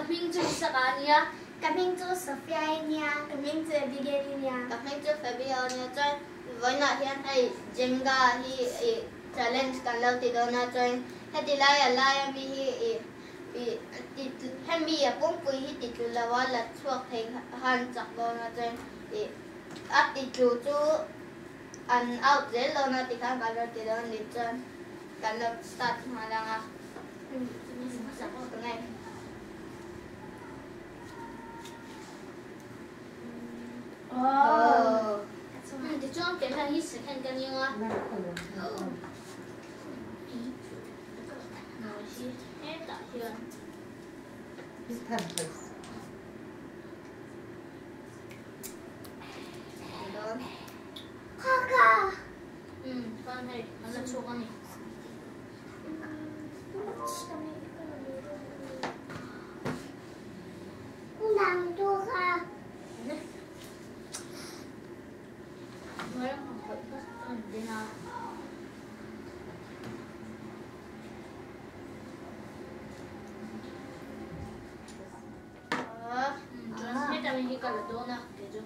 hming chu Isaka a nia. Ka hming chu Sophia i nia. Ka hming chu Abigail i nia. Ka hming chu Fabio a nia. Chuan vawiinah hian hei Jenga hi ih challenge kan lo ti dawn a, chuan heti lai a lai a mi hi ih ih ti hemi a pumpui hi ti tlu lo a la chhuak thei khan chak dawn a, chuan ih a ti tlu chu an out zel dawn a tikhan kan lo ti dawn a ni, chuan kan lo start nghal ang a. Tichuan kei hian hi second ka ning a. Hetah hian. Chuan hei an la chhuak a ni. Chuan heta mi hi ka la dawn a kei chu.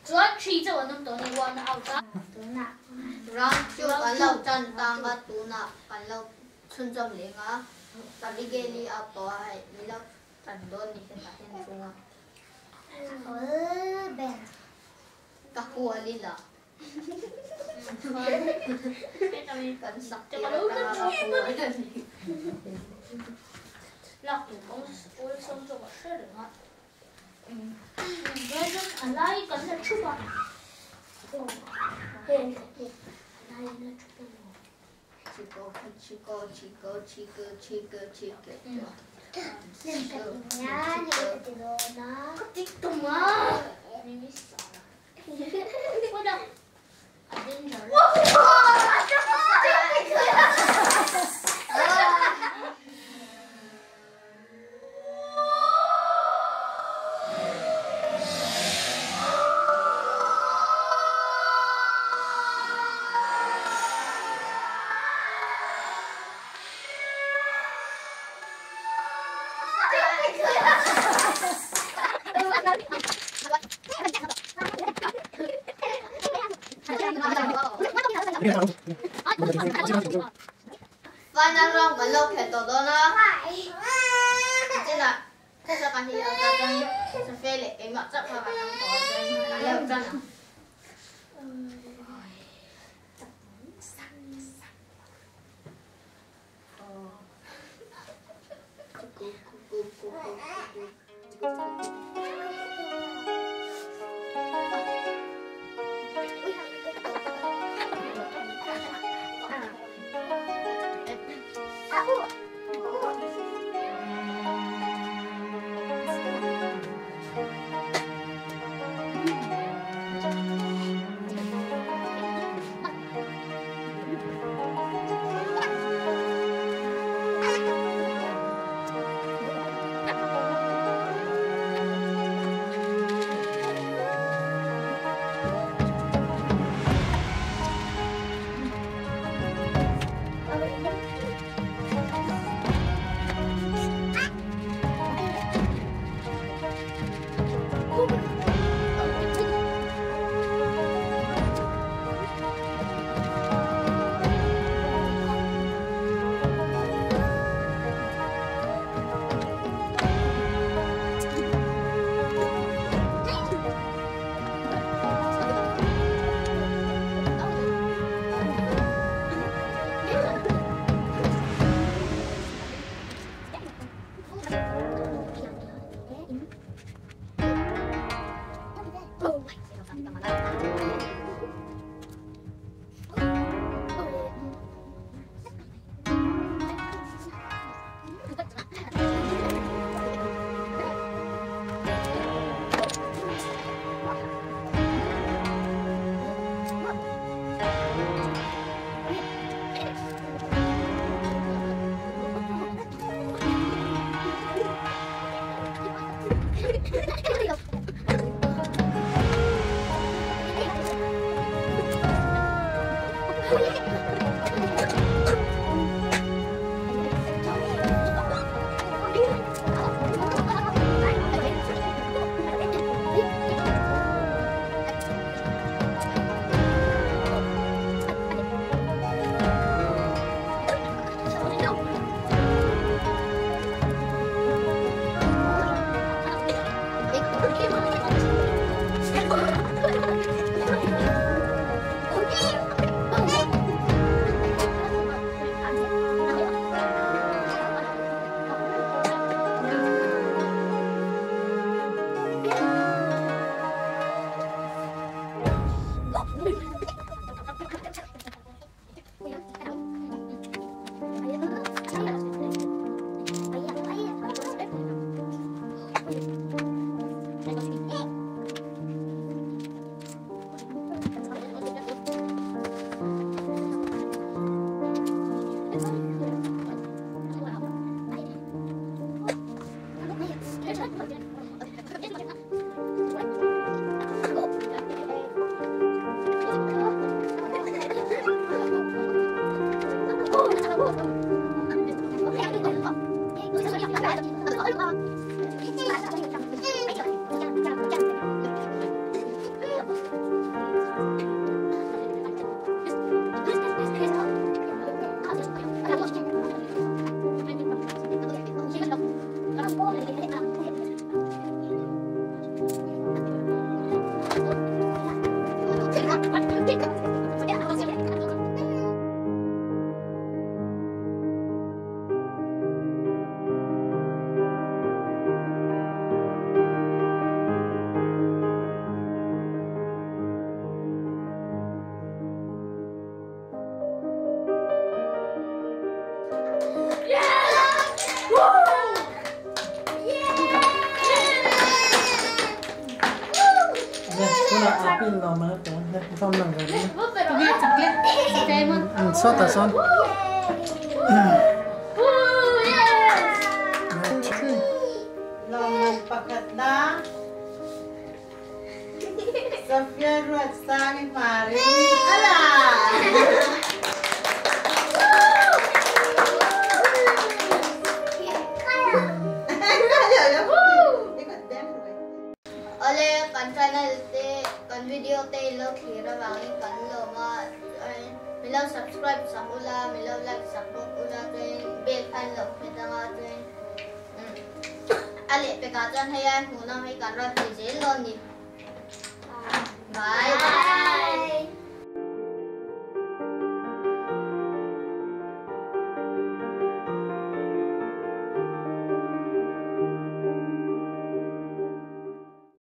Chuan three chauh an awm tawh a ni, one a out a. Round two kan lo tan tang a, tunah kan lo chhunzawm leng a, Abigail i out tawh a, hei min lo tan dawn ni hetah hian a chhung a. Ka hual ila. Kan sak tir atanga ka hual a ni. Lak tur kawng awlsam zawk a hre reng a. A lai kan la thup a. A lai an la thup a maw? Ka tik tum a. A danger. Final round kan lo khelh tawh dawn a, chinah thasa kan hi a ta chuan Sophia leh keimah chauh kha kan awm tawh a chuan kan lo tan ang. Sawtah sawn. Lawmman pakhatna Sophia Ruatsangi Hmarin a la. Awle kan channel te kan video te in lo thlir avangin kan lawm a chuan min lo subscribe sak ula min lo like sak bawk ula chuan bell kha in lo hmet anga chuan a lehpekah chuan hei ai hmuhnawm hi kan rawn ti zel dawn ni. Bye.